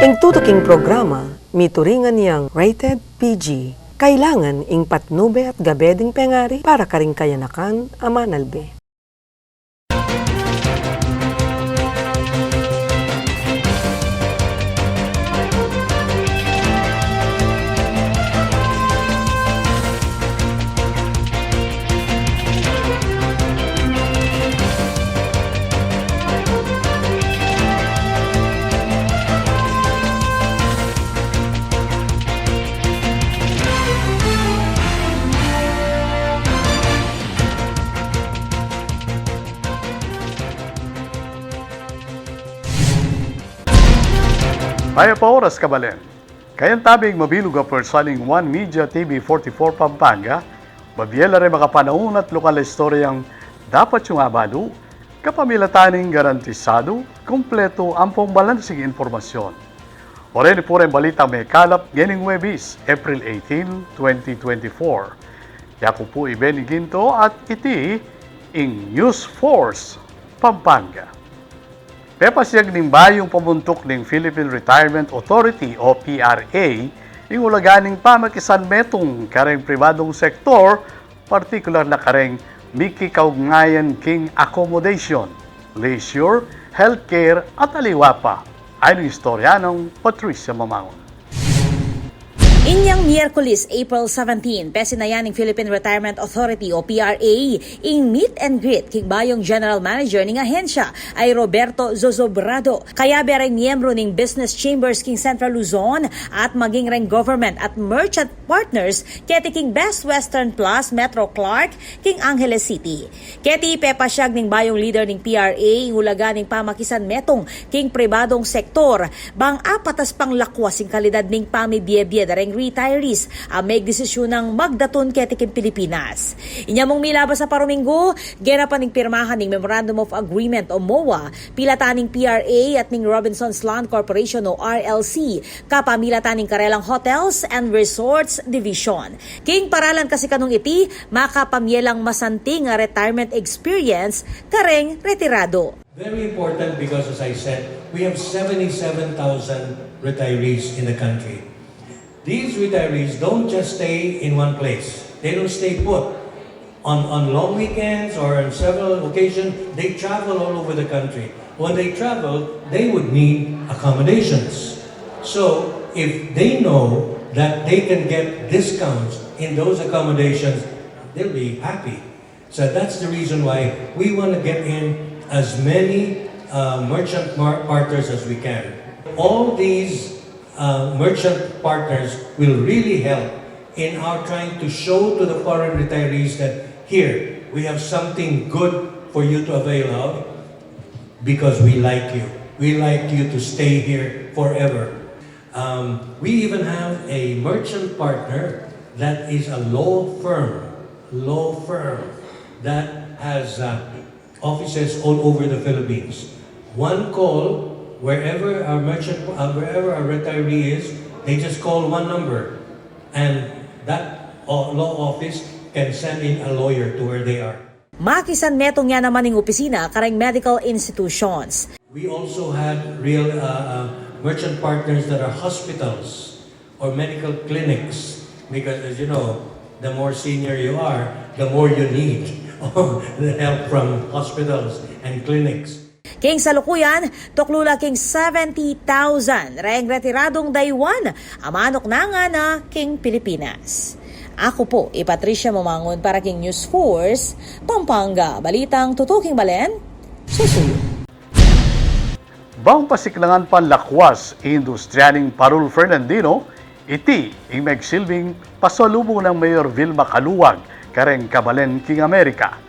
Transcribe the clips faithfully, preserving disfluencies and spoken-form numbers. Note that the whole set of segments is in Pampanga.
Ing tutuking programa, mituringan yang rated P G. Kailangan ing patnube at gabe ding pengari para karing kayanakan a manalbe. Mayap a oras, kabalen. Kayabe ing mabilug a pwersa ning One Media T V forty-four Pampanga, mabie la reng makapanaun at lokal a istoryang dapat yung abalu, kapamilatan ning garantisadu, kumpletu ampong balansing impormasyon. O reni pu reng balitang mekalap ngening Huwebes, April eighteen, twenty twenty-four. Yaku pu i Benny Ginto at iti ing News Force Pampanga. Pepasiag ning bayung pamuntuk ning Philippine Retirement Authority o P R A ing ulaga ning pamakisanmetung kareng pribadung sektor, partikular na kareng mikikaugnayan king accommodation, leisure, healthcare, at aliwa pa. Ayni ing istorya nang Patricia Mamangun. Inyang Miyerkules, April seventeen, pesinayan ning Philippine Retirement Authority o P R A ing meet and greet king bayung general manager ning ahensya, a i Roberto Zozobrado. Kayabe reng miyembru ning business chambers king Central Luzon at maging reng government at merchant partners keti king Best Western Plus Metro Clark king Angeles City. Keti pepasiag ning bayung leader ning P R A ing ulaga ning pamakisanmetung king pribadung sektor, bang apatas pang lakwas ing kalidad ning pamibie-bie da reng retirees a megdesisyunang magdatun keti king Pilipinas. Inya mung milabas a paruminggu, genapan ing pirmahan ning Memorandum of Agreement o MOA, pilatan ning P R A at ning Robinsons Land Corporation o R L C, kapamilatan ning karelang Hotels and Resorts Division. King paralan kasi kanung iti, makapamie lang masanting a retirement experience kareng retiradu. Very important because, as I said, we have seventy-seven thousand retirees in the country. These retirees don't just stay in one place. They don't stay put. On, on long weekends or on several occasions, they travel all over the country. When they travel, they would need accommodations. So, if they know that they can get discounts in those accommodations, they'll be happy. So that's the reason why we want to get in as many, uh, merchant mar-, partners as we can. All these, uh, merchant partners will really help in our trying to show to the foreign retirees that here, we have something good for you to avail of because we like you. We like you to stay here forever. Um, we even have a merchant partner that is a law firm, law firm that has, uh, offices all over the Philippines. One call, wherever our merchant, uh, wherever our retiree is, they just call one number, and that, uh, law office can send in a lawyer to where they are. Makisanmetung ya naman ing opisina kareng medical institutions. We also had real, uh, uh, merchant partners that are hospitals or medical clinics, because, as you know, the more senior you are, the more you need the help from hospitals and clinics. King salukuyan, tuklu la king seventy thousand reng retiradung daywan a manuknangan na king Pilipinas. Aku pu i Patricia Mamangun para king News Force Pampanga, balitang tutuking balen, susuyu. Bang pasiklangan pang lakwas ing industriya ning Parul Fernandino, iti ing megsilbing pasalubung nang Mayor Vilma Caluag kareng kabalen king Amerika.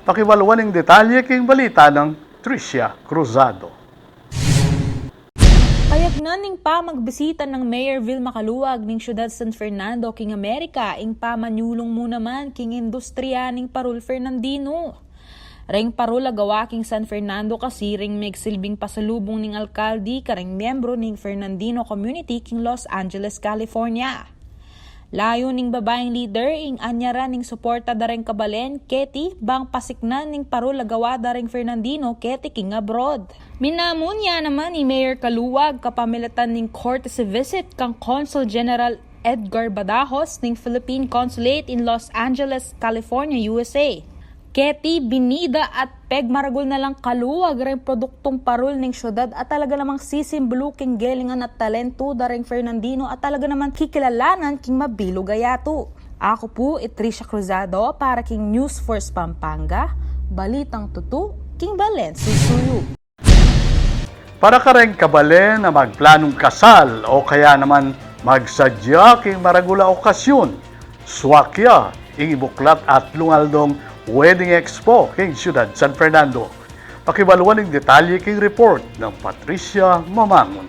Pakibaluan ing detalye king balita nang Tricia Cruzado. Payagnan ning pamagbisita nang Mayor Vilma Caluag ning Syudad San Fernando king Amerika ing pamanyulung mu naman king industriya ning Parul Fernandino. Reng parul a gawa king San Fernando kasi reng megsilbing pasalubung ning alkalde kareng miyembru ning Fernandino community king Los Angeles, California. Layu ning babaing lider ing anyaran ning suporta da reng kabalen keti bang pasiknan ning parul a gawa da reng Fernandino keti king abroad. Minamun ya naman i Mayor Caluag kapamilatan ning courtesy visit kang Consul General Edgar Badajos ning Philippine Consulate in Los Angeles, California, U S A. Keti binida at pegmaragul na lang Caluag reng produktung parul ning syudad at talaga namang sisimbulu king gelingan at talentu da reng Fernandino at talaga namang kikilalanan king mabilug a yatu. Aku pu i Tricia Cruzado para king News Force Pampanga, balitang tutu king balen susuyu. Para kareng kabalen a magplanung kasal o kaya naman magsadya king maragul a okasyun, swak ya ing ibuklat at lung-aldong Wedding Expo king Siyudad San Fernando. Pakibaluan ing detalye king report nang Patricia Mamangun.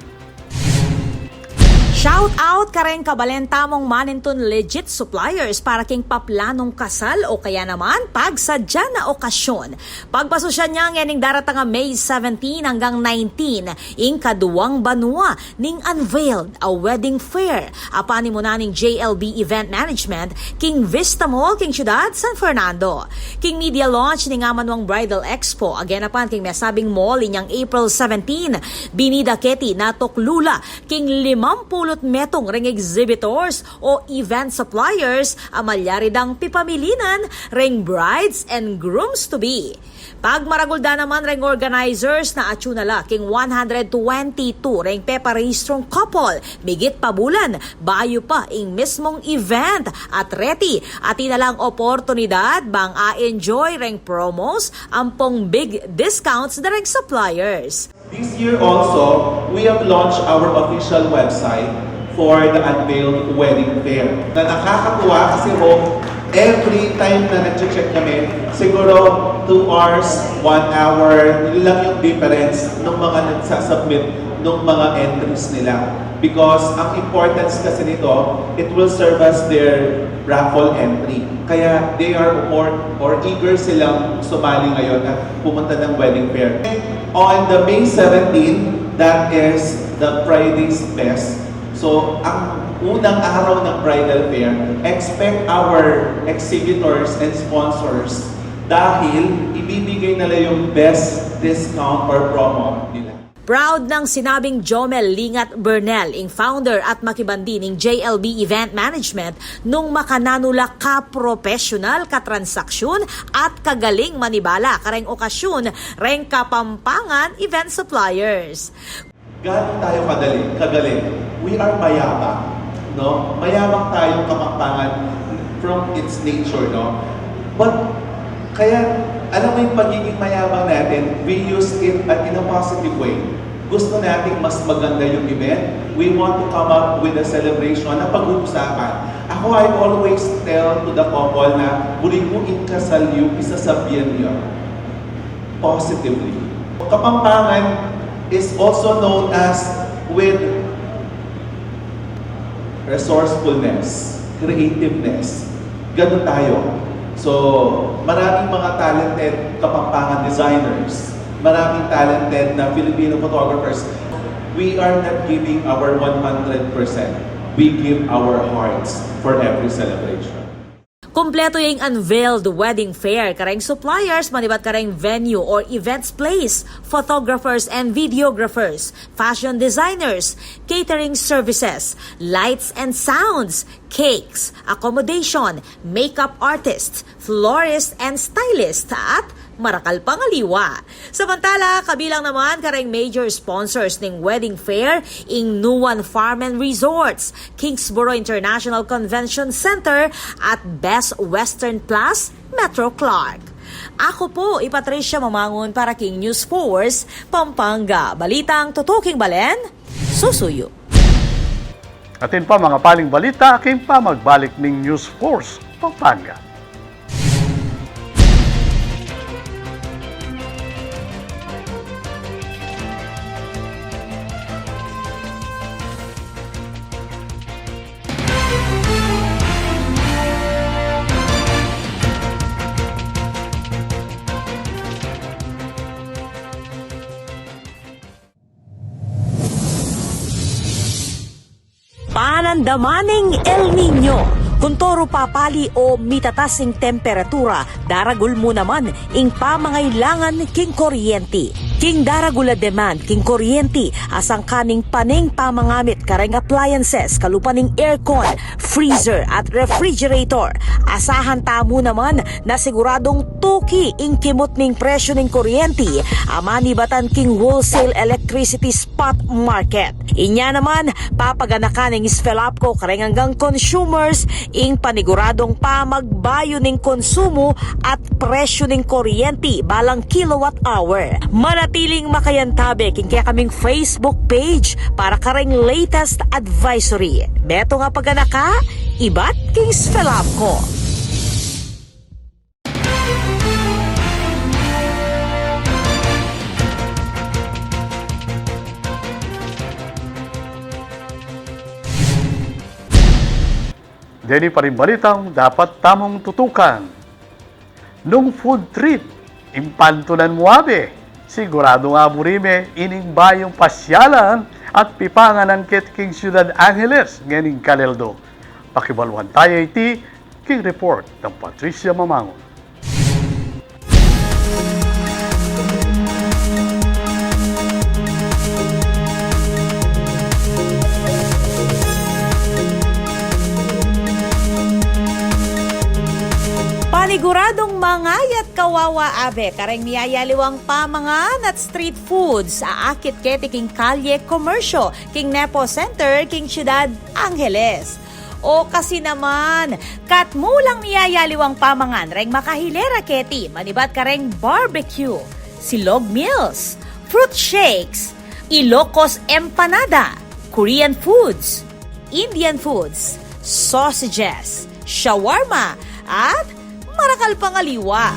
Shout out kareng kabalen tamung manintun legit suppliers para king paplanung kasal o kaya naman pagsadya na okasyun. Pagpasusian ya ngening daratang a May seventeen anggang nineteen ing kaduang banua ning unveiled a wedding fair a panimunan ning J L B Event Management king Vista Mall king Siyudad San Fernando. King media launch ning amanuang Bridal Expo a genapan king mesabing mall inyang April seventeen, binida keti natuklu la king limampulu't metung reng exhibitors o event suppliers a malyari dang pipamilinan reng brides and grooms to be. Pagmaragul da naman reng organizers na atyu na la king one hundred twenty-two reng peparehistrung couple migit pa bulan bayu pa ing mismung event at reti atin na lang oportunidad bang a-enjoy reng promos ampong big discounts da reng suppliers. This year also, we have launched our official website for the unveiled wedding fair. Na nakakatuwa kasi ho, every time na nag-check kami, siguro two hours, one hour, yun lang yung difference ng mga nagsasubmit ng mga entries nila. Because ang importance kasi nito, it will serve as their raffle entry. Kaya they are more or eager silang sumali ngayon at pumunta ng wedding fair. On the May seventeen, that is the Friday's Fest. So, ang unang araw ng bridal fair, expect our exhibitors and sponsors dahil ibibigay nila yung best discount or promo nila. Proud nang sinabing Jomel Lingat Bernal, ing founder at makibandi ning J L B Event Management, nung makananu la kapropesyonal, katransaksyon, at kagaling manibala kareng okasyon reng Kapampangan event suppliers. Gaano tayo kadali, kagaling? We are mayabang, no? Mayabang tayong Kapampangan from its nature, no? But, kaya, alam mo yung pagiging mayabang natin, we use it, uh, in a positive way. Gusto nating mas maganda yung event. We want to come up with a celebration na pag-uusapan. Ako, I always tell to the couple na, "Buri mu ing kasal yu, pisasabyan yu positively." Kapampangan is also known as with resourcefulness, creativeness. Ganun tayo. So, maraming mga talented Kapampangan designers, maraming talented na Filipino photographers. We are not giving our one hundred percent. We give our hearts for every celebration. Kumpleto ya ing unveiled wedding fair kareng suppliers, manibat kareng venue or events place, photographers and videographers, fashion designers, catering services, lights and sounds, cakes, accommodation, makeup artists, florists and stylists, at marakal pang aliwa. Samantala, kabilang naman kareng major sponsors ning wedding fair ing Nuan Farm and Resorts, Kingsborough International Convention Center, at Best Western Plus, Metro Clark. Aku pu i Patricia Mamangun para king News Force Pampanga. Balitang tutuking balen, susuyu. Atin pa mga paling balita king pamagbalik ning News Force Pampanga. Anandaman ing El Niño. Kuntoru papali o mitatas ing temperatura, daragul mu naman ing pamangailangan king kuryenti. King daragul a demand king kuryenti, asangkan ning pane ing pamangamit kareng appliances, kalupa ning aircon, freezer at refrigerator. Asahan tamu naman na siguradung tuki ing kimut ning presyu ning kuryenti a manibatan king wholesale electricity spot market. Inya naman, papaganakan ning SFELAPCO kareng anggang consumers ing paniguradung pamagbayu ning konsumu at presyu ning kuryenti balang kilowatt hour. Manatiling makayantabe king kekaming Facebook page para kareng latest advisory. Metung a paganaka ibat king SFELAPCO. Deni pa ring balitang dapat tamung tutukan. Nung food trip ing pantunan mu, abe, siguradung aburi me ining bayung pasyalan at pipanganan keti king Ciudad Angeles ngening Kaleldo. Pakibaluan taya iti king report nang Patricia Mamangun. Paniguradung mangayat kawawa, abe, kareng miyayaliwang pamangan at street foods a akit keti king Calle Comercio king Nepo Center king Ciudad Angeles. O kasi naman, katmu lang miyayaliwang pamangan reng makahilera keti, manibat kareng barbecue, silog meals, fruit shakes, Ilocos empanada, Korean foods, Indian foods, sausages, shawarma, at marakal pang aliwa.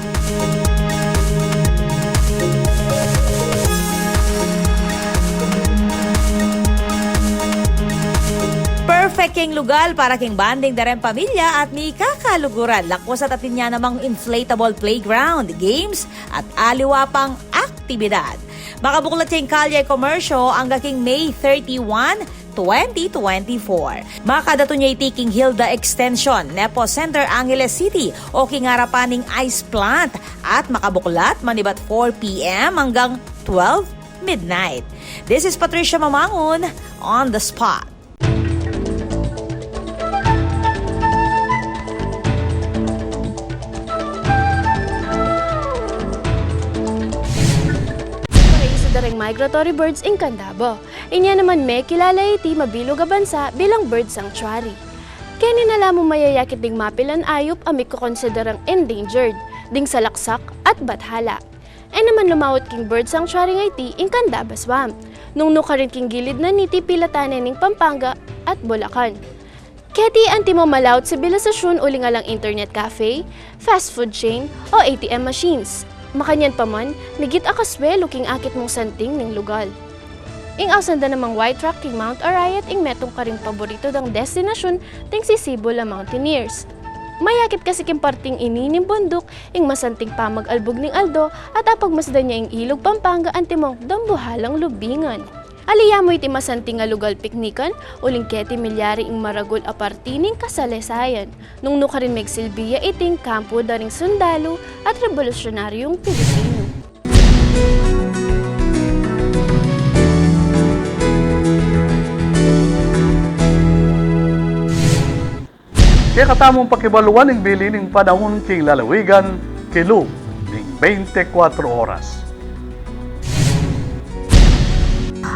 Perfect king lugal para king bonding da reng pamilya at mikakaluguran. Lakus at atin ya namang inflatable playground, games, at aliwa pang aktibidad. Makabuklat king Calle Comercio angga king May thirty-one, twenty twenty-four. Makadatu ne iti king Hilda Extension, Nepo Center, Angeles City, o king arapan ning ice plant, at makabuklat manibat four P M anggang twelve midnight. This is Patricia Mamangun on the spot. Paraisu da reng migratory birds ing kandabo. Inya naman me kilala iti mabilug a bansa bilang bird sanctuary. Keni na la mu mayayakit ding mapilan ayup a mikokonsiderang endangered, ding salaksak at bathala. E naman lumawut king bird sanctuary a iti ing Candaba Swamp. Nung nukarin king gilid na niti pilatan ne ning Pampanga at Bulacan. Keti antimo malaut sibilisasyon uling alang internet cafe, fast food chain, o A T M machines. Makanyan pa man, migit a kaswelu king akit mung santing ning lugal. Ing ausan da namang white rock king Mount Arayat ing metung karing paboritu dang destinasyon ding sisibul a mountaineers. Mayakit kasi king parting ini ning bunduk ing masanting pamag-albug ning aldo at apagmasdan ya ing Ilug Pampanga antimong dambuhalang lubingan. Ali ya mu iti masanting a lugal piknikan, uling keti milyari ing maragul a parti ning kasalekayan. Nung nukarin megsilbi ya iting kampu da ring sundalu at rebolusyonaryung Pilipino. Kekatamung pakibaluan ing bili ning panaun king lalawigan, kilub ning bente kuatro oras.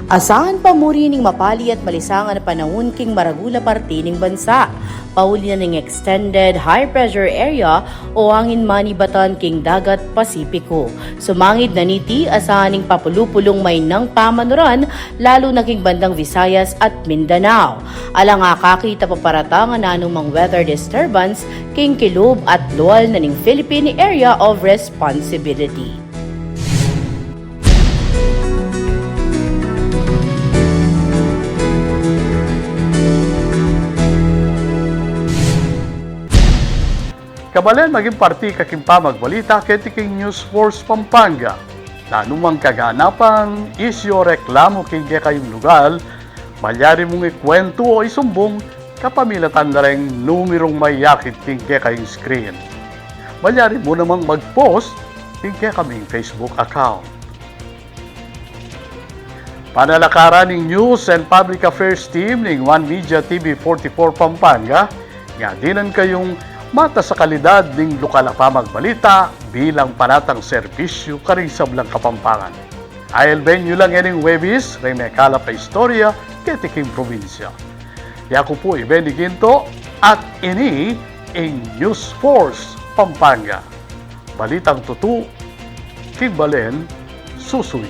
Asahan pa mu rin ing mapali at malisangan a panaun king maragul a parti ning bansa, pauli na ning extended high pressure area o angin manibatan king dagat Pasipiko. Sumangid na niti, asahan ing papulu-pulung mainang pamanuran, lalu na king bandang Visayas at Mindanao. Alang akakit a paparatang a nanumang weather disturbance king kilub at lual na ning Philippine Area of Responsibility. Kabalen, maging parti ka king pamagbalita keti king News Force Pampanga. Nanumang kaganapan, isyu o reklamu king kekayung lugal, Malyari mung ikuwentu o isumbung kapamilatan da reng numerung mayakit king kekayung screen. Malyari mu namang mag-post king kekaming Facebook account. Panalakaran ning News and Public Affairs Team ning One Media T V forty-four Pampanga, nga dinan kayung matas a kalidad ning lokal a pamagbalita bilang panatang serbisyu karing sablang Kapampangan. Ailben yu la ngening Huwebes reng mekalap a istorya keti king probinsya. Yaku pu i Benny Ginto at ini ing News Force Pampanga. Balitang tutu king balen susuyu.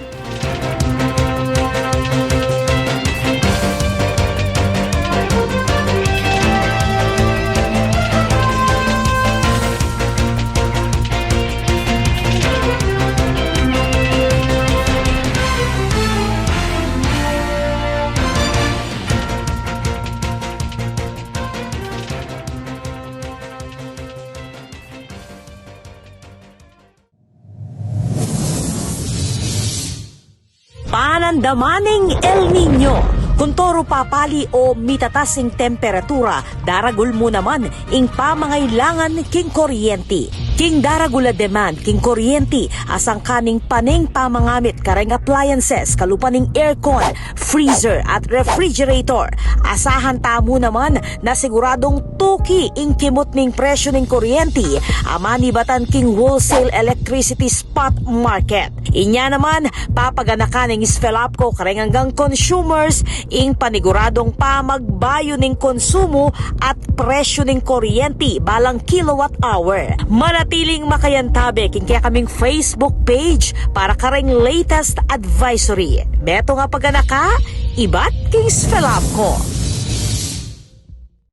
Panandaman ning El Niño. Kuntoru papali o mitatas ing temperatura, daragul mu naman ing pamangailangan king kuryenti. King daragul a demand king kuryenti, asangkan ning pane ing pamangamit kareng appliances kalupa ning aircon, freezer at refrigerator. Asahan tamu naman na siguradung tuki ing kimut ning presyu ning kuryenti a manibatan king wholesale electricity spot market. Inya naman, papaganakan ning SFELAPCO kareng anggang consumers ing paniguradung pamagbayu ning konsumu at presyu ning kuryenti balang kilowatt hour. Manatiling makayantabe king kekaming Facebook page para kareng latest advisory. Metung a paganaka, ibat king SFELAPCO.